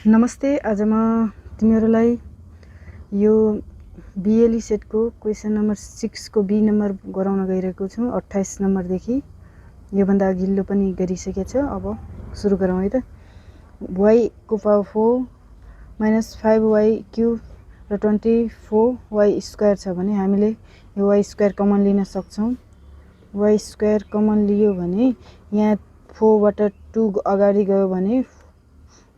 नमस्ते। आज म तिमीहरूलाई यो बीएलई सेटको क्वेसन नम्बर 6 को बी नम्बर गराउन गइरहेको छु। 28 नम्बरदेखि योभन्दा अघिल्लो पनि गरिसकेको छ। अब सुरु गरौँ है त। y को पावर 4 माइनस 5y क्युब र 24y स्क्वायर छ भने हामीले यो y स्क्वायर कमन लिन सक्छौँ। y स्क्वायर कमन लियो भने यहाँ 4 बाट 2 अगाडि गयो भने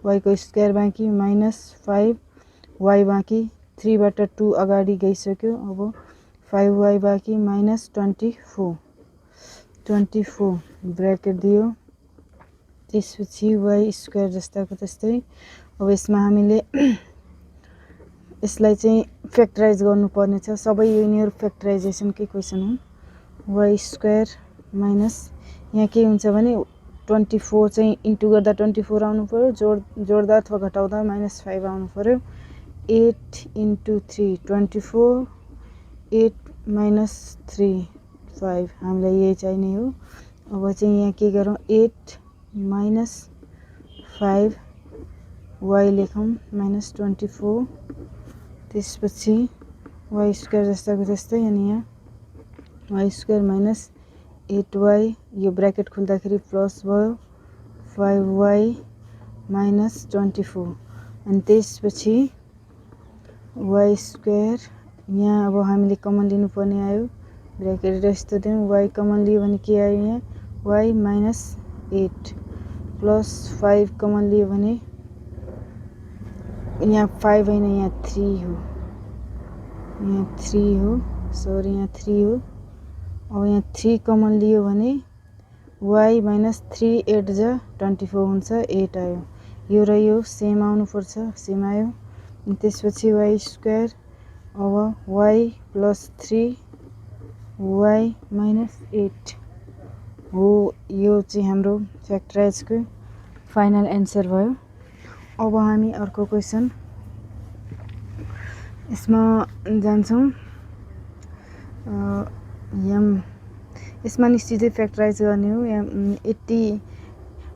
y को स्क्वायर बाँकी माइनस 5y बाँकी 3 बाट 2 अगाडि गइसक्यो। अब 5y बाँकी माइनस 24 ब्र्याकेट दियो। त्यसपछि y स्क्वायर जस्ताको त्यस्तै। अब यसमा हामीले यसलाई चाहिँ फ्याक्टराइज गर्नुपर्ने छ। सबै यिनीहरू फ्याक्टराइजेसनकै क्वेसन हो। y स्क्वायर माइनस यहाँ के हुन्छ भने 24 चाहिँ इन्टु गर्दा 24 आउनु पर्यो, जोड्दा अथवा घटाउँदा माइनस 5 आउनु पर्यो। 8 इन्टु 3 24, 8 माइनस 3 5, हामीलाई यही चाहिने हो। अब चाहिँ यहाँ के गरौँ, 8 माइनस 5 y लेखौँ माइनस 24। त्यसपछि y स्क्वायर जस्ताको त्यस्तै। अनि यहाँ y स्क्वायर माइनस 8y, यो ब्र्याकेट खुल्दाखेरि प्लस भयो 5y माइनस 24। अनि त्यसपछि y स्क्वायर यहाँ अब हामीले कमन लिनुपर्ने आयो। ब्र्याकेट यस्तो दिउँ, y कमन लियो भने के आयो, यहाँ y माइनस 8 प्लस 5 कमन लियो भने यहाँ 5 होइन, यहाँ 3 हो, यहाँ 3 हो, सरी यहाँ 3 हो। अब यहाँ 3 कमन लियो भने y माइनस 3 8 जा 24 हुन्छ, 8 आयो। यो र यो सेम आउनुपर्छ, सेम आयो। अनि त्यसपछि y स्क्वायर अब y प्लस 3 y माइनस 8 हो। यो चाहिँ हाम्रो फ्याक्टराइजको फाइनल एन्सर भयो। अब हामी अर्को क्वेसन यसमा जान्छौँ। यसमा निश्चितै फ्याक्टराइज गर्ने हो। यहाँ 80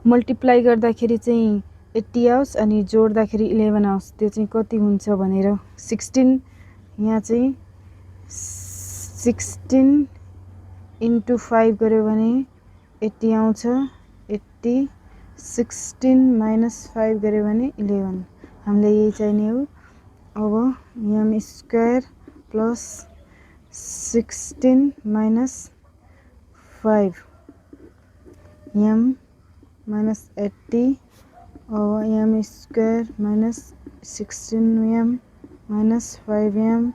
मल्टिप्लाई गर्दाखेरि चाहिँ 80 आओस् अनि जोड्दाखेरि 11 आओस्। त्यो चाहिँ कति हुन्छ भनेर 16, यहाँ चाहिँ 16 इन्टु 5 गऱ्यो भने 80 आउँछ। 80 16 माइनस 5 गऱ्यो भने 11, हामीलाई यही चाहिने हो। अब m square plus 16 minus 5 m minus 80। अब m square minus 16m minus 5m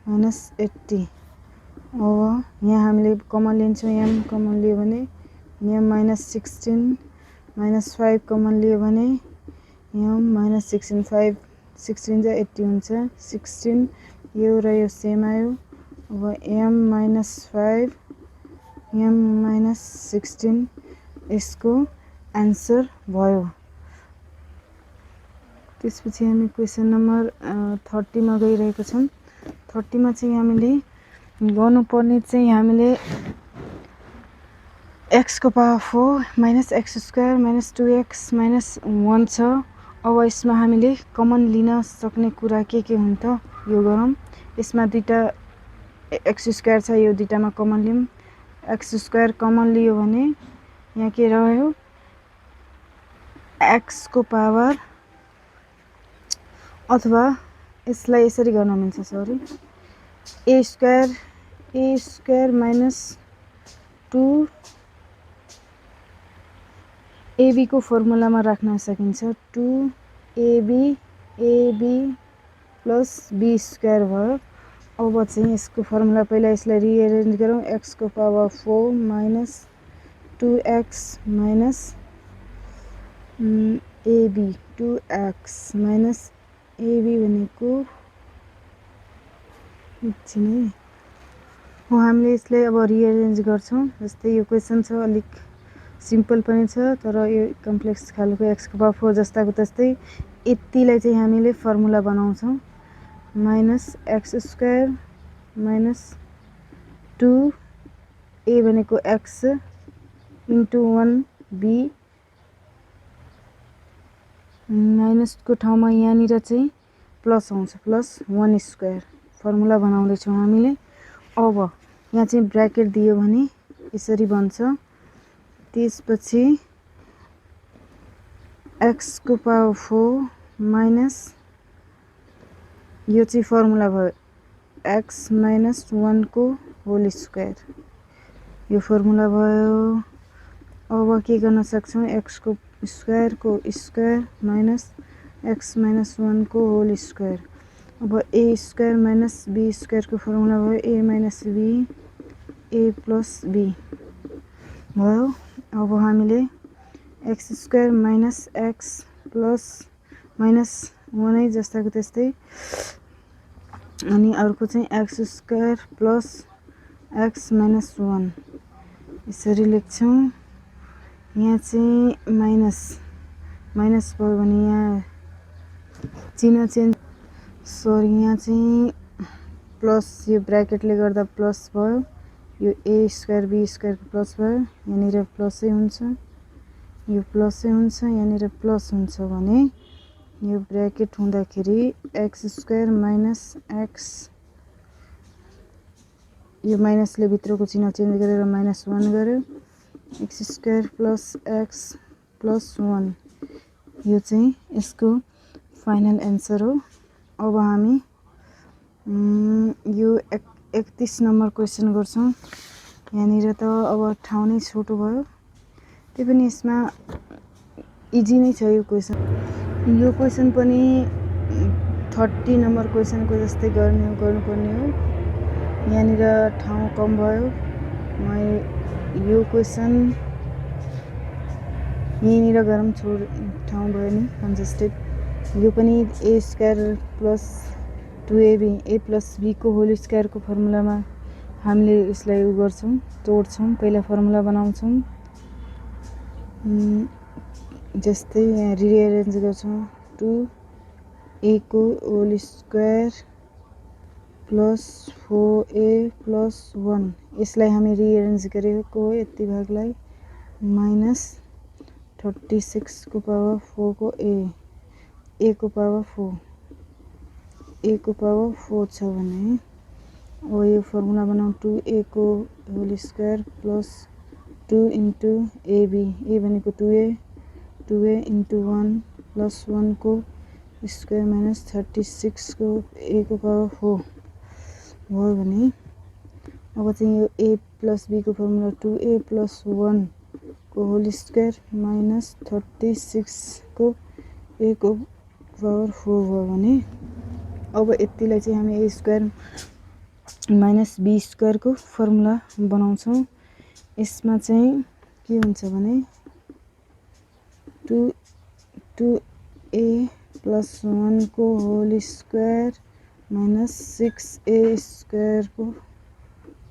minus 80। अब यहाँ हामीले कमन लिन्छौँ, m कमन लियो भने m माइनस 16 माइनस 5 कमन लियो भने m माइनस 16, 5 16 जा 80 हुन्छ, 16 यो र यो सेम आयो। अब m माइनस 5 m माइनस 16 यसको एन्सर भयो। त्यसपछि हामी क्वेसन नम्बर 30 मा गइरहेको छौँ। 30 मा चाहिँ हामीले गर्नुपर्ने चाहिँ हामीले x को power 4 minus x square minus 2x minus 1 छ। अब यसमा हामीले कमन लिन सक्ने कुरा के हुन् त यो गरौँ। यसमा दुईटा x स्क्वायर छ, यो दुईटामा कमन लिउँ। x स्क्वायर कमन लियो भने यहाँ के रह्यो, x को पावर, अथवा यसलाई यसरी गर्न मिल्छ, sorry, a square minus 2 ab को फर्मुलामा राख्न सकिन्छ। 2ab प्लस b स्क्वायर भयो। अब चाहिँ यसको फर्मुला पहिला यसलाई रिएरेन्ज गरौँ। x को power 4 minus 2x minus ab, 2x minus ab भनेको एकछिन है, हो हामीले यसलाई अब रिएरेन्ज गर्छौँ। जस्तै यो क्वेसन छ, अलिक सिम्पल पनि छ तर यो कम्प्लेक्स खालको। x को पावर 4 जस्ताको त्यस्तै यतिलाई चाहिँ हामीले फर्मुला बनाउँछौँ। Minus x square minus 2a भनेको x इन्टु 1b माइनसको ठाउँमा यहाँनिर चाहिँ प्लस आउँछ +1 स्क्वायर फर्मुला बनाउँदैछौँ हामीले। अब यहाँ चाहिँ ब्र्याकेट दियो भने यसरी बन्छ। त्यसपछि x को पावर 4 माइनस यो चाहिँ फर्मुला भयो x - 1 को होल स्क्वायर, यो फर्मुला भयो। अब के गर्न सक्छौँ, x को स्क्वायर माइनस x - 1 को होल स्क्वायर। अब a square minus b square को फर्मुला भयो a minus b a plus b भयो। अब हामीले x square minus x plus minus 1 जस्ताको त्यस्तै, अनि अर्को चाहिँ x square plus x minus 1 यसरी लेख्छौँ। यहाँ चाहिँ माइनस भयो भने यहाँ चिन्ह चेन्ज, यहाँ चाहिँ प्लस, यो ब्र्याकेटले गर्दा प्लस भयो। यो a स्क्वायर b स्क्वायरको प्लस भयो, यहाँनिर प्लसै हुन्छ, यो प्लसै हुन्छ, यहाँनिर प्लस हुन्छ भने यो ब्र्याकेट हुँदाखेरि x स्क्वायर माइनस x, यो माइनसले भित्रको चिन्ह चेन्ज गरेर -1 गर्यो, x square plus x plus 1 यो चाहिँ यसको फाइनल एन्सर हो। अब हामी यो 31 नम्बर क्वेसन गर्छौँ। यहाँनिर त अब ठाउँ नै छोटो भयो, त्यही पनि यसमा इजी नै छ यो क्वेसन। यो क्वेसन पनि 30 नम्बर क्वेसनको जस्तै गर्नुपर्ने हो। यहाँनिर ठाउँ कम भयो, यो क्वेसन यहीँनिर गरौँ, ठाउँ भयो नि कन्जेस्टेड। यो पनि a square plus 2ab a plus b को होल स्क्वायरको फर्मुलामा हामीले यसलाई गर्छौँ, तोड्छौँ, पहिला फर्मुला बनाउँछौँ। जस्तै यहाँ रिएरेन्ज गर्छौँ 2a को whole square plus 4a plus 1, यसलाई हामी रिएरेन्ज गरेको हो यति भागलाई, माइनस 36 को पावर 4 को a को पावर 4 छ भने अब यो फर्मुला बनाउँ 2a को whole square plus 2 into ab, a भनेको 2a इन्टु 1 प्लस 1 को स्क्वायर माइनस 36 को a को पावर 4 भयो भने अब चाहिँ यो a प्लस b को फर्मुला 2a प्लस 1 को होल स्क्वायर माइनस 36 को a को पावर 4 भयो भने अब यतिलाई चाहिँ हामी a स्क्वायर माइनस b स्क्वायरको फर्मुला बनाउँछौँ। यसमा चाहिँ के हुन्छ भने 2a प्लस 1 को होल स्क्वायर माइनस 6a स्क्वायरको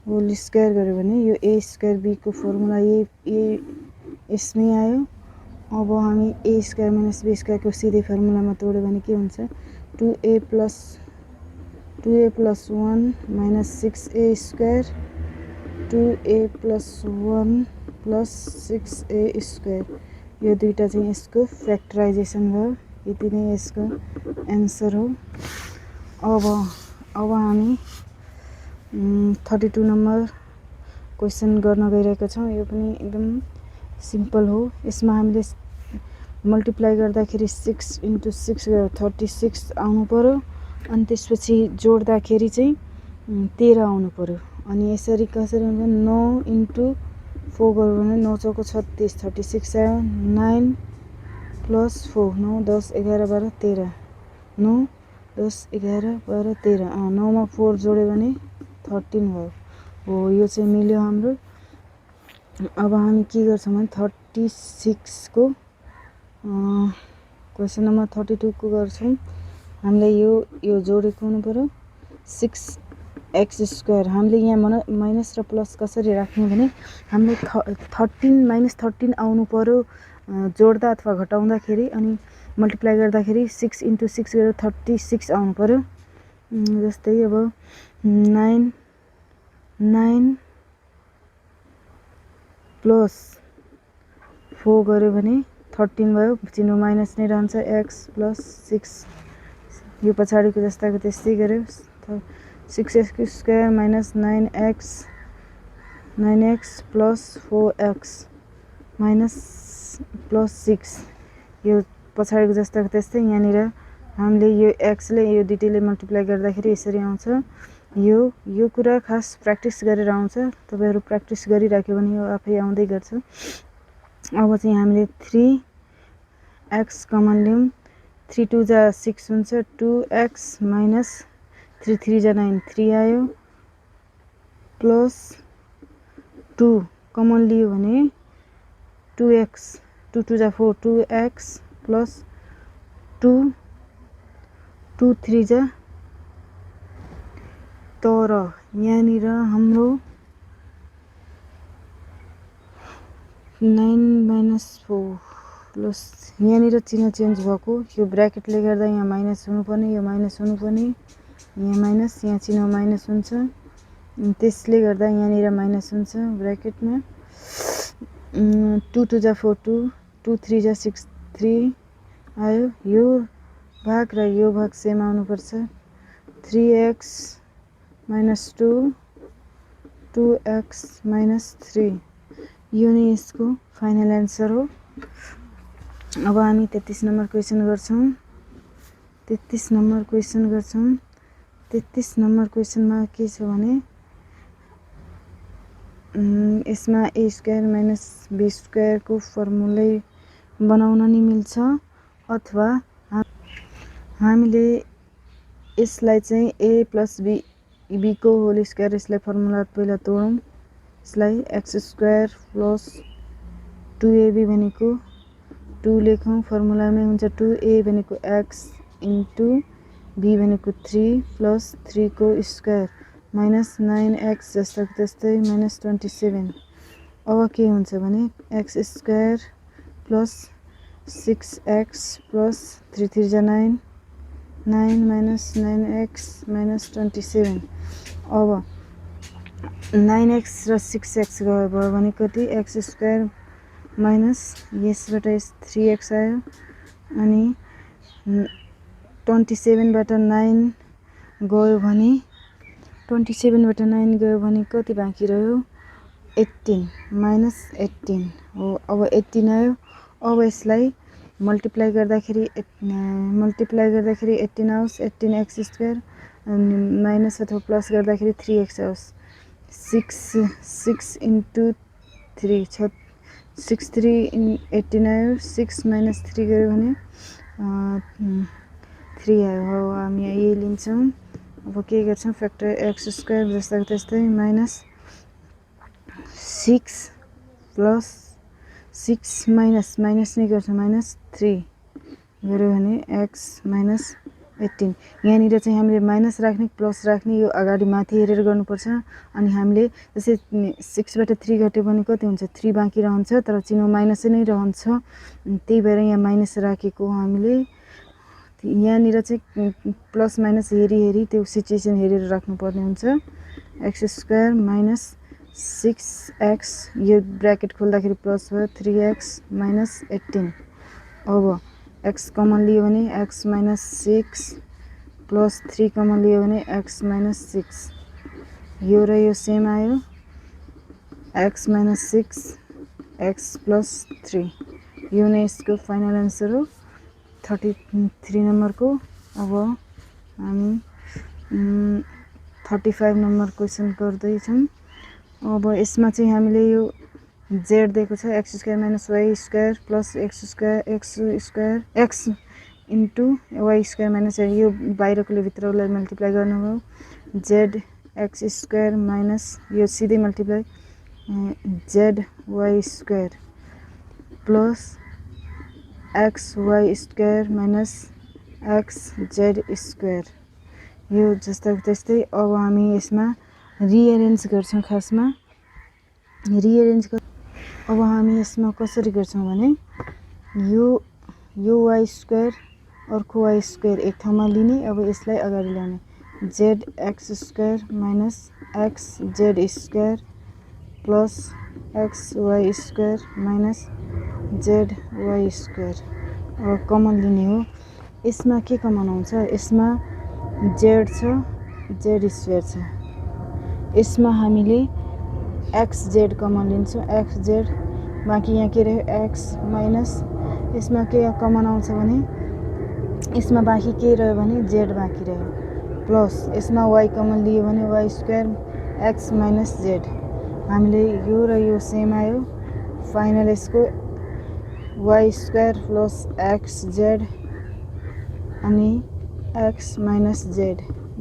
होल स्क्वायर गर्यो भने यो a स्क्वायर b को फर्मुला यसमै आयो। अब हामी a स्क्वायर माइनस b स्क्वायरको सिधै फर्मुलामा तोड्यो भने के हुन्छ, 2a plus 1 minus 6a square 2a plus 1 plus 6a square, यो दुईटा चाहिँ यसको फ्याक्टराइजेसन भयो। यति नै यसको एन्सर हो। अब हामी 32 नम्बर क्वेसन गर्न गइरहेका छौँ। यो पनि एकदम सिम्पल हो। यसमा हामीले मल्टिप्लाई गर्दाखेरि 6 इन्टु 6 गरेर 36 आउनु पर्यो, अनि त्यसपछि जोड्दाखेरि चाहिँ 13 आउनु पर्यो। अनि यसरी कसरी हुन्छ, 9 इन्टु 4 गर्यो भने 9 चौको 36, 36 आयो, 9 प्लस 4 9 10 11 12 13, 9 10 11 12 13, 9 मा 4 जोड्यो भने 13 भयो। हो, यो चाहिँ मिल्यो हाम्रो। अब हामी के गर्छौँ भने 36 को क्वेसन नम्बर 32 को गर्छौँ। हामीलाई यो जोडेको हुनु पर्यो 6x स्क्वायर। हामीले यहाँ माइनस र प्लस कसरी राख्ने भने हामीले 13 आउनु पर्यो जोड्दा अथवा घटाउँदाखेरि, अनि मल्टिप्लाई गर्दाखेरि 6 इन्टु 6 गरेर 36 आउनु पर्यो। जस्तै अब 9 प्लस 4 गर्यो भने 13 भयो, चिन्ह माइनस नै रहन्छ, x + 6 यो पछाडिको जस्ताको त्यस्तै गर्यो, 6x² - 9x + 4x + 6 यो पछाडिको जस्ताको त्यस्तै। यहाँनिर हामीले यो x ले यो दुईटैले मल्टिप्लाई गर्दाखेरि यसरी आउँछ। यो कुरा खास प्र्याक्टिस गरेर आउँछ, तपाईहरु प्र्याक्टिस गरिराख्यो भने यो आफै आउँदै गर्छ। अब चाहिँ हामीले 3x कमन लियौं, 3 2 जा 6 हुन्छ, 2x - 3 3 जा 9 3 आयो, प्लस 2 कमन लियो भने 2x 2 2 जा 4 2x प्लस 2 2 3 जा, तर यहाँनिर हाम्रो 9 - 4 प्लस यहाँनिर चिन्ह चेन्ज भएको, यो ब्र्याकेटले गर्दा यहाँ माइनस हुनुपर्ने, यो माइनस हुनुपर्ने, यहाँ माइनस, यहाँ चिन्ह माइनस हुन्छ, त्यसले गर्दा यहाँनिर माइनस हुन्छ ब्र्याकेटमा। 2 2 जा 4 2 2 3 जा 6 3 आयो, यो भाग र यो भाग सेम आउनुपर्छ। 3x - 2 2x - 3 यो नै यसको फाइनल एन्सर हो। अब हामी 33 नम्बर क्वेसन गर्छौं। 33 नम्बर क्वेसनमा के छ भने यसमा a² - b² को फर्मुलै बनाउन नि मिल्छ, अथवा हामीले यसलाई चाहिँ a + b को होल स्क्वायर, यसलाई फर्मुला पहिला तोडौं, यसलाई x² + 2ab भनेको 2 लेखौं, फर्मुलामै हुन्छ 2a भनेको x * b भनेको 3 प्लस 3 को स्क्वायर माइनस 9x जस्ताको त्यस्तै -27। अब के हुन्छ भने x² प्लस 6x प्लस 3 3 जा 9 9 - 9x - 27। अब 9x र 6x गयो भने कति, x² माइनस यसबाट 3x आयो, अनि 27 बाट 9 गयो भने 27 बाट 9 गयो भने कति बाँकी रह्यो, 18 - 18 हो। अब 18 आयो, अब यसलाई मल्टिप्लाई गर्दाखेरि 18 आओस्, 18x² अनि माइनस अथवा प्लस गर्दाखेरि 3x आओस्, 6 * 3 6 3 18 आयो, 6 - 3 गर्यो भने 3 आयो हो। हामी यही लिन्छौं। अब के गर्छौं, फ्याक्टर x² जस्ताको त्यस्तै माइनस 6 प्लस 6 माइनस नै गर्छ, -3 गर्यो भने x - 18। यहाँनिर चाहिँ हामीले माइनस राख्ने प्लस राख्ने, यो अगाडि माथि हेरेर गर्नुपर्छ। अनि हामीले जस्तै 6 बाट 3 घट्यो भने कति हुन्छ, 3 बाँकी रहन्छ, तर चिन्ह माइनस नै रहन्छ, त्यही भएर यहाँ माइनस राखेको हामीले। यहाँनिर चाहिँ प्लस माइनस हेरी त्यो सिचुएसन हेरेर राख्नुपर्ने हुन्छ। x² - 6x यो ब्र्याकेट खोल्दाखेरि प्लस भयो, 3x - 18। अब x कमन लियो भने x - 6 प्लस 3 कमन लियो भने x - 6, यो र यो सेम आयो, x - 6 x + 3 यो नै यसको फाइनल एन्सर हो 33 नम्बरको। अब हामी 35 नम्बर क्वेसन गर्दैछौँ। अब यसमा चाहिँ हामीले यो z दिएको छ, x² - y² plus x into y² - यो बाहिरकोले भित्रलाई मल्टिप्लाई गर्नुभयो, z x² माइनस यो सिधै multiply z y² plus xy² minus xz² यो जस्ताको त्यस्तै। अब हामी यसमा रिएरेन्ज गर्छौं, खासमा अब हामी यसमा कसरी गर्छौं भने यो y² अर्को y² एक ठाउँमा लिने, अब यसलाई अगाडि ल्याउने, z x² minus xz² plus xy square minus zy square. अब कमन लिने हो। यसमा के कमन आउँछ? यसमा z छ, z स्क्वायर छ। यसमा हामीले xz कमन लिन्छौँ, xz बाँकी यहाँ के रह्यो x माइनस यसमा के कमन आउँछ भने यसमा बाँकी के रह्यो भने z बाँकी रह्यो प्लस यसमा y कमन लियो भने y square x minus z। हामीले यो र यो सेम आयो। फाइनल यसको y स्क्वायर प्लस xz अनि x माइनस z,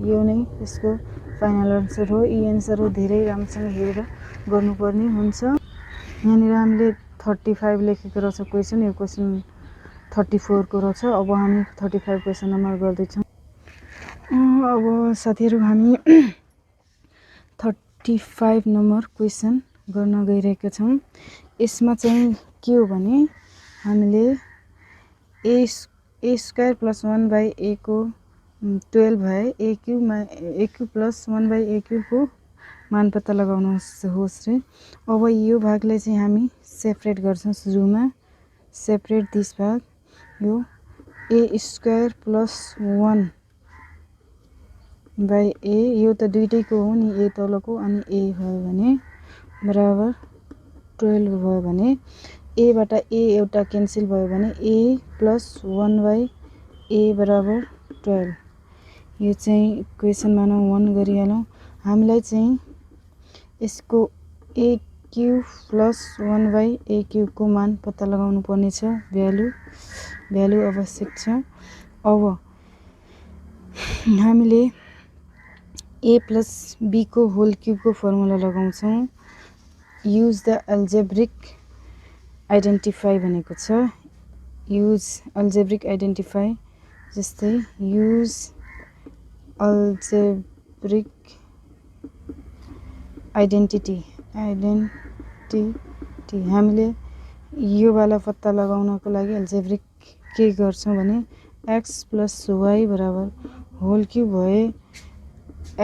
यो नै यसको फाइनल आन्सर हो। यी एन्सरहरू धेरै राम्रोसँग हेरेर गर्नुपर्ने हुन्छ। यहाँनिर हामीले 35 लेखेको रहेछ क्वेसन, यो क्वेसन 34 को रहेछ। अब हामी 35 क्वेसन नम्बर गर्दैछौँ। अब साथीहरू हामी 35 नम्बर क्वेसन गर्न गइरहेका छौँ। यसमा चाहिँ के हो भने हामीले ए स्क्वायर प्लस 1/a को 12 भए a क्यूब प्लस 1/a क्यूबको मान पत्ता लगाउनुहोस् रे। अब यो भागलाई चाहिँ हामी सेपरेट गर्छौँ। सुरुमा सेपरेट दिस भाग, यो a स्क्वायर प्लस 1/a, यो त दुइटैको हो नि, a तलको अनि a भयो भने बराबर 12 भयो भने a बाट a एउटा क्यान्सल भयो भने a प्लस 1/a बराबर 12। यो चाहिँ इक्वेसन मानौँ 1 गरिहालौँ। हामीलाई चाहिँ यसको a क्यूब प्लस 1/a क्यूबको मान पत्ता लगाउनु पर्ने छ। भ्यालु आवश्यक छ। अब हामीले a प्लस b को होल क्यूबको फर्मुला लगाउँछौँ। युज द अल्जेब्रिक आइडेन्टिफाई भनेको छ। युज अल्जेब्रिक आइडेन्टिफाई, जस्तै युज अल्जेब्रिक आइडेन्टिटी हामीले यो वाला पत्ता लगाउनको लागि अल्जेब्रिक के गर्छौँ भने x प्लस y बराबर होल क्यूब भए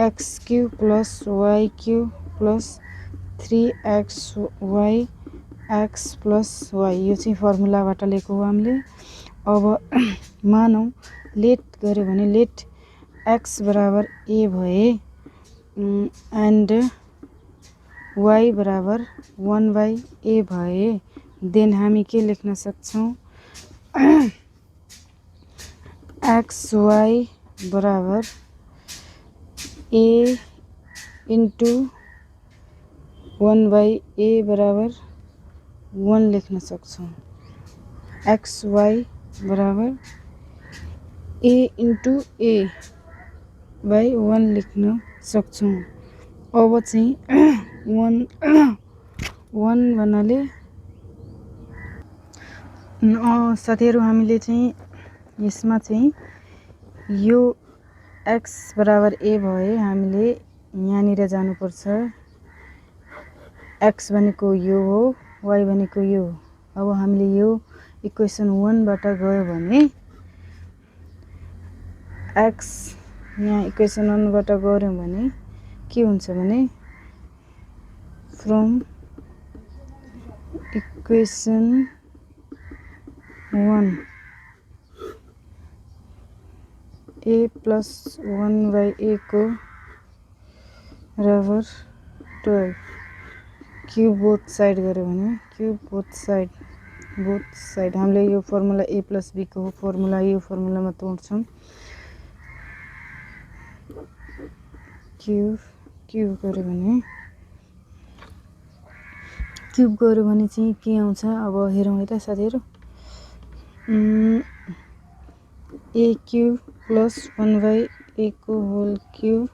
x cube plus y cube plus 3xy x plus y, यो चाहिँ फर्मुलाबाट लिएको हो हामीले। अब मानौँ लेट गऱ्यो भने लेट x बराबर a भए एन्ड y बराबर 1/a भए देन हामी के लेख्न सक्छौँ? xy बराबर a इन्टु 1/a बराबर 1 लेख्न सक्छौँ। xy बराबर a इन्टु a बाई 1 लेख्न सक्छौँ। अब चाहिँ 1 भन्नाले साथीहरू हामीले चाहिँ यसमा चाहिँ यो x बराबर a भए हामीले यहाँनिर जानुपर्छ। x भनेको यो हो, y भनेको यो हो। अब हामीले यो इक्वेसन 1 बाट गयो भने x यहाँ इक्वेसन 1 बाट गऱ्यौँ भने के हुन्छ भने from equation 1 a plus 1/a को बराबर 12 क्यूब बोथ साइड गऱ्यो भने क्यूब बोथ साइड हामीले यो फर्मुला a प्लस b को फर्मुला यो फर्मुलामा तोड्छौँ। क्यूब गऱ्यो भने चाहिँ के आउँछ? अब हेरौँ है त साथीहरू। a क्यूब प्लस 1/a को whole cube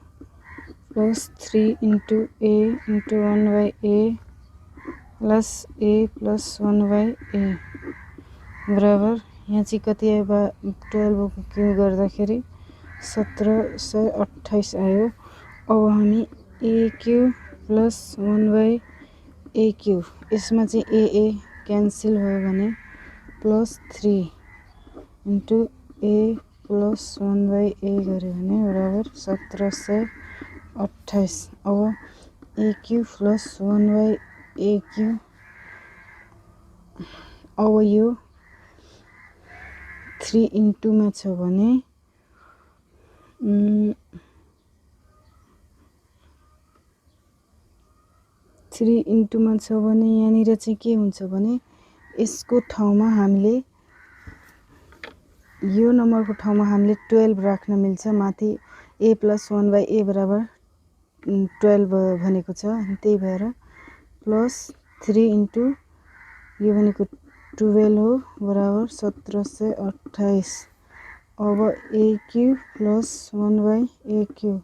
plus 3 into a into 1/a plus a plus 1/a बराबर यहाँ चाहिँ कति आयो? 12 को क्यूब गर्दाखेरि 1728 आयो। अब हामी a cube plus 1/a cube, यसमा चाहिँ a क्यान्सल भयो भने plus 3 into a plus 1/a गऱ्यो भने बराबर 1728। अब a cube plus 1/a AQ। अब यो 3 इन्टुमा छ भने 3 इन्टुमा छ भने यहाँनिर चाहिँ के हुन्छ भने यसको ठाउँमा हामीले यो नम्बरको ठाउँमा हामीले 12 राख्न मिल्छ। माथि a + 1/a बराबर 12 भनेको छ, त्यही भएर +3 इन्टु यो भनेको 12 हो बराबर 1728। अब AQ + 1/AQ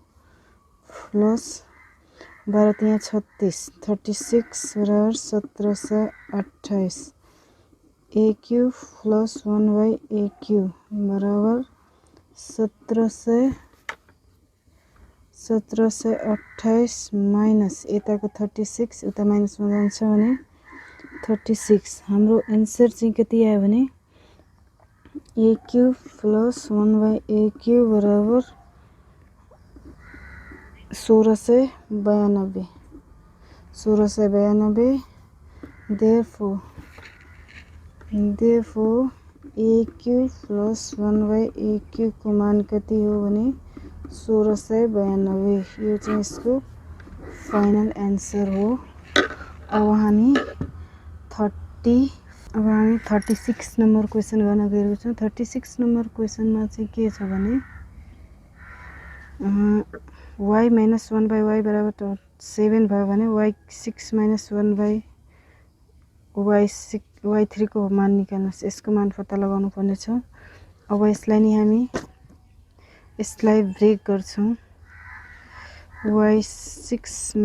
प्लस 12 यहाँ 36 बराबर 1728। AQ + 1/AQ बराबर 1728 माइनस यताको 36 उता माइनसमा जान्छ भने 36। हाम्रो एन्सर चाहिँ कति आयो भने AQ + 1/AQ बराबर 1692। 1692। Therefore AQ + 1/AQ को मान कति हो भने 1692। यो चाहिँ यसको फाइनल एन्सर हो। अब हामी 36 नम्बर क्वेसन गर्न गएको छौँ। 36 नम्बर क्वेसनमा चाहिँ के छ भने y - 1/y बराबर 7 भयो भने y6 - 1/y3 को मान निकाल्नुहोस्। यसको मान पत्ता लगाउनु पर्ने छ। अब यसलाई नि हामी यसलाई ब्रेक गर्छौँ। y6 -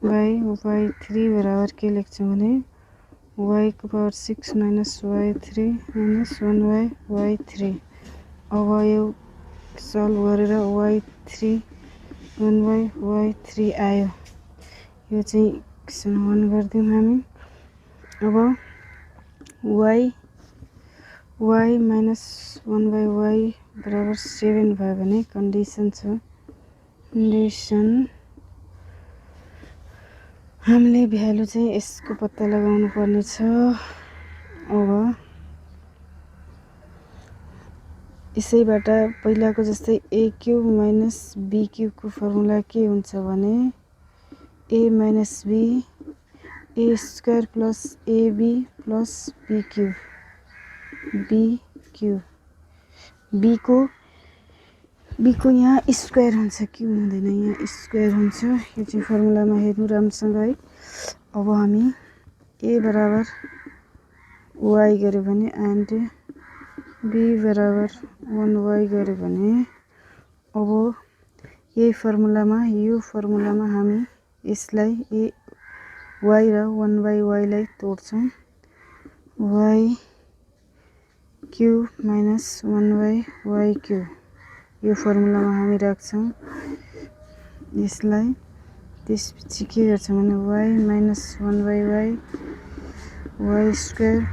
1/y3 बराबर के लेख्छौँ भने y को पावर 6 - y3 - 1/y3। अब यो सल्भ गरेर y3 1/y3 आयो। यो चाहिँ इक्वेसन 1 गर्दियौँ हामी। अब y - 1/y बराबर 7 भयो भने कन्डिसन छ। कन्डिसन हामीले भ्यालु चाहिँ यसको पत्ता लगाउनु पर्ने छ। अब यसैबाट पहिलाको जस्तै AQ - BQ को फर्मुला के हुन्छ भने a - b a² + ab + bq। b को यहाँ स्क्वायर हुन्छ, क्यों हुँदैन, यहाँ स्क्वायर हुन्छ। यो चाहिँ फर्मुलामा हेर्नु राम्रोसँग है। अब हामी a बराबर y गर्यो भने एन्ड b बराबर 1y गर्यो भने अब यही फर्मुलामा हामी यसलाई y र 1/y लाई तोड्छौँ। yq - 1/yq यो फर्मुलामा हामी राख्छौँ यसलाई। त्यसपछि के गर्छौँ भने y - 1/y y²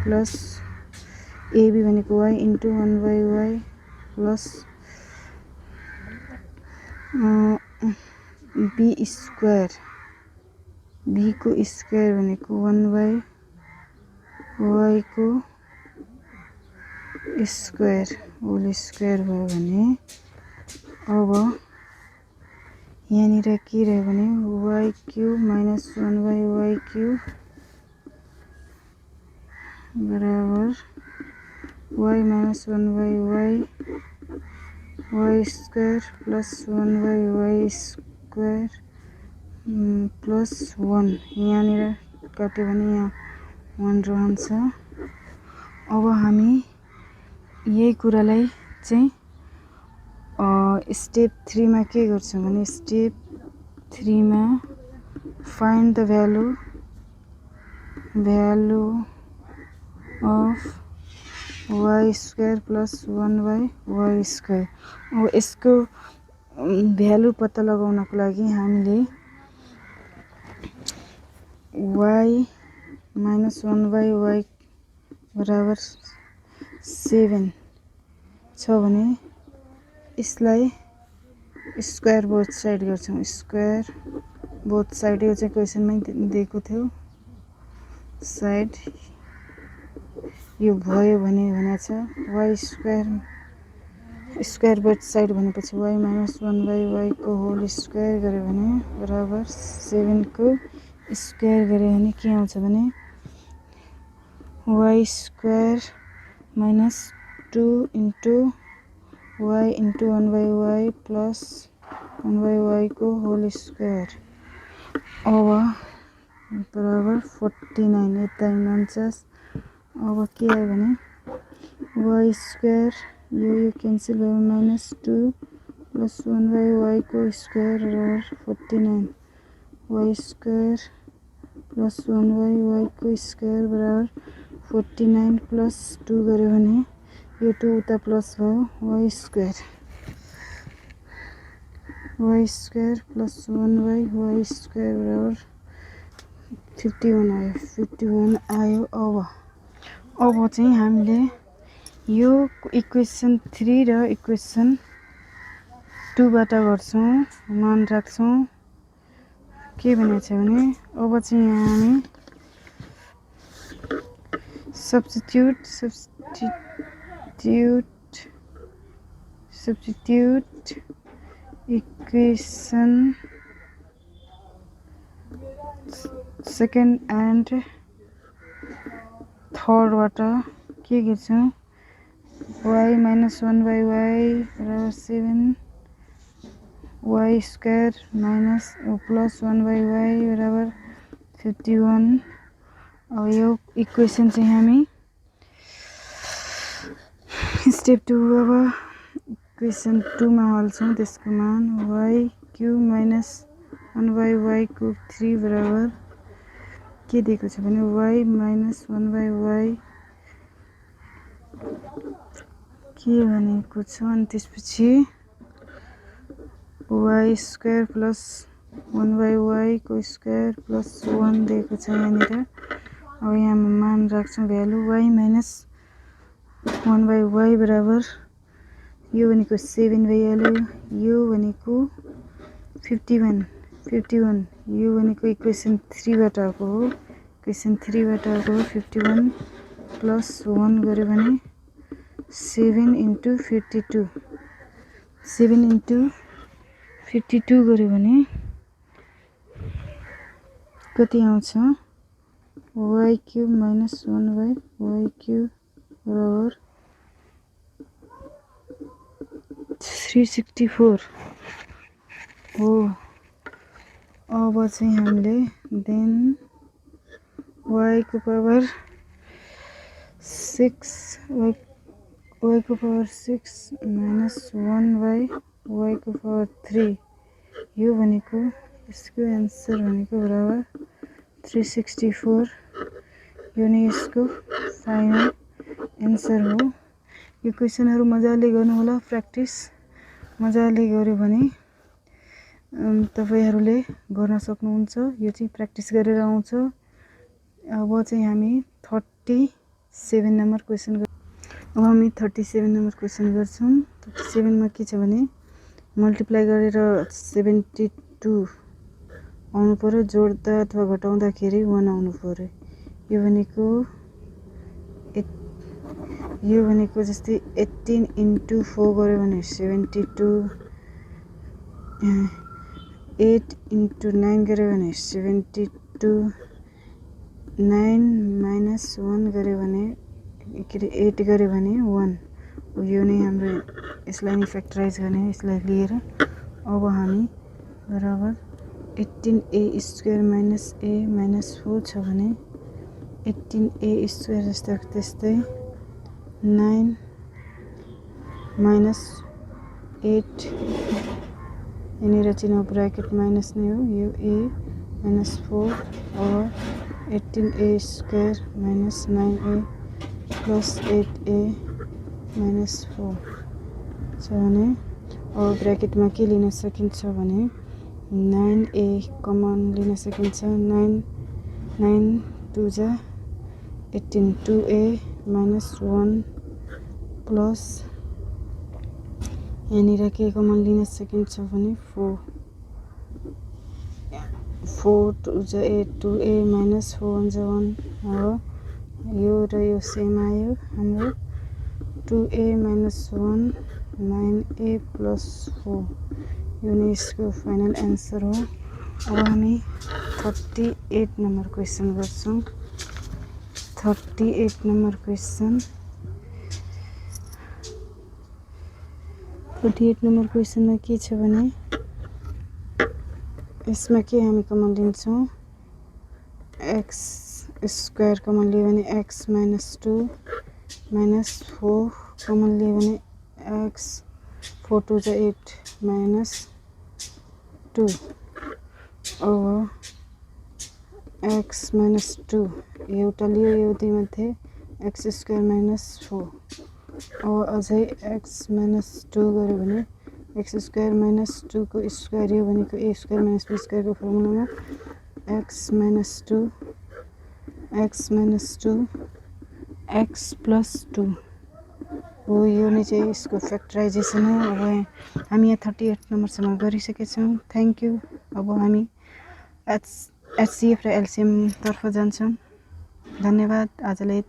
plus ab भनेको y into 1/y plus b²। b को स्क्वायर भनेको 1/y को स्क्वायर होल स्क्वायर भयो भने अब यहाँनिर के रह्यो भने yq - 1/yq बराबर y - 1/y y² plus 1/y² plus 1। यहाँनिर काट्यो भने यहाँ 1 रहन्छ। अब हामी यही कुरालाई चाहिँ स्टेप 3 मा के गर्छौँ भने स्टेप 3 मा find the value of y² plus 1/y²। अब यसको भ्यालु पत्ता लगाउनको लागि हामीले y - 1/y बराबर 7 छ भने यसलाई स्क्वायर बोथ साइड गर्छौँ। स्क्वायर बोथ साइड यो चाहिँ क्वेसनमै दिएको थियो साइड यो भयो भने भनेछ y स्क्वायर बोथ साइड भनेपछि y - 1/y को होल स्क्वायर गर्यो भने बराबर 7 को स्क्वायर गर्यो भने के आउँछ भने y square minus 2 into y into 1/y plus 1/y को होल स्क्वायर अब बराबर 49 यता 49 अब के आयो भने y स्क्वायर यो क्यान्सल भयो -2 plus 1/y को स्क्वायर बराबर 49 y स्क्वायर plus 1/y को स्क्वायर बराबर 49 plus 2 गर्यो भने यो 2 उता प्लस भयो y square plus 1/y square बराबर 51 आयो अब चाहिँ हामीले यो इक्वेसन 3 र इक्वेसन 2 बाट गर्छौं मान राख्छौं के भनेछ भने अब चाहिँ यहाँ हामी substitute equation second and third बाट के गर्छौं y - 1/y बराबर 7 y square minus plus 1/y बराबर 51 अब यो इक्वेसन चाहिँ हामी स्टेप 2 अब इक्वेसन 2 मा हाल्छौं त्यसको मान y³ minus 1/y को 3 बराबर के दिएको छ भने y minus 1/y के भनेको छ अनि त्यसपछि y स्क्वायर प्लस 1/y को स्क्वायर प्लस 1 दिएको छ यहाँनिर अब यहाँ मान राख्छौं भ्यालु y minus 1/y बराबर यो भनेको 7 भइहाल्यो यो भनेको 51 यो भनेको इक्वेसन 3 बाट आएको हो इक्वेसन 3 बाट आएको 51 प्लस 1 गर्यो भने 7 into 52 गर्यो भने कति आउँछ y³ minus 1/y³ बराबर 364 हो अब चाहिँ हामीले देन y को पावर 6 y को पावर 6 minus 1/y को पावर 3 यो भनेको यसको आन्सर भनेको बराबर 364 यो नै यसको फाइनल आन्सर हो यो क्वेशनहरु मजाले गर्नु होला प्र्याक्टिस मजाले गर्यो भने तपाईहरुले गर्न सक्नुहुन्छ यो चाहिँ प्र्याक्टिस गरेर आउँछ अब चाहिँ हामी 37 नम्बर क्वेशन अब हामी 37 नम्बर क्वेशन गर्छौं 37 मा के छ भने मल्टिप्लाई गरेर 72 आउनु पर्यो जोड्दा अथवा घटाउँदाखेरि 1 आउनु पर्यो यो भनेको जस्तै 18 into 4 गर्यो भने 72 8 into 9 गर्यो भने 72 9 minus 1 गर्यो भने 8 गर्यो भने 1 यो नै हाम्रो यसलाई नि फ्याक्टराइज गर्ने यसलाई लिएर अब हामी बराबर 18a square minus a minus 4 छ भने 18a स्क्वायर जस्तै 9 minus 8 यहाँनिर चिन्ह ब्र्याकेट माइनस नै हो यो a minus 4 और 18a square minus 9a plus 8a minus 4 छ भने अब ब्र्याकेटमा के लिन सकिन्छ भने 9a कमन लिन सकिन्छ 9 2 जा 18 2a minus 1 plus यहाँनिर के कमन लिन सकिन्छ भने 4 4 2 जा 8 2a minus 4 1 जा 1 हो यो र यो सेम आयो हाम्रो 2a minus 1 9a plus 4 यो नै यसको फाइनल एन्सर हो। अब हामी 38 नम्बर क्वेसन गर्छौं। 38 नम्बर क्वेसन 38 नम्बर क्वेसनमा के छ भने यसमा के हामी कमन लिन्छौं x स्क्वायर कमन लियो भने x minus 2 minus 4 कमन लियो भने x 4 2 जा 8 minus 2 over x minus 2 एउटा लियो यो दुई मध्ये x स्क्वायर minus 4 अब अझै x minus 2 गर्यो भने x स्क्वायर minus 2 को स्क्वायर यो भनेको a square minus b square को फर्मुलामा x minus 2 x plus 2 हो यो नै चाहिँ यसको फ्याक्टराइजेसन हो। अब हामी यहाँ 38 नम्बरसम्म गरिसकेछौँ। Thank you. अब हामी HCF र LCM तर्फ जान्छौँ। धन्यवाद। आजलाई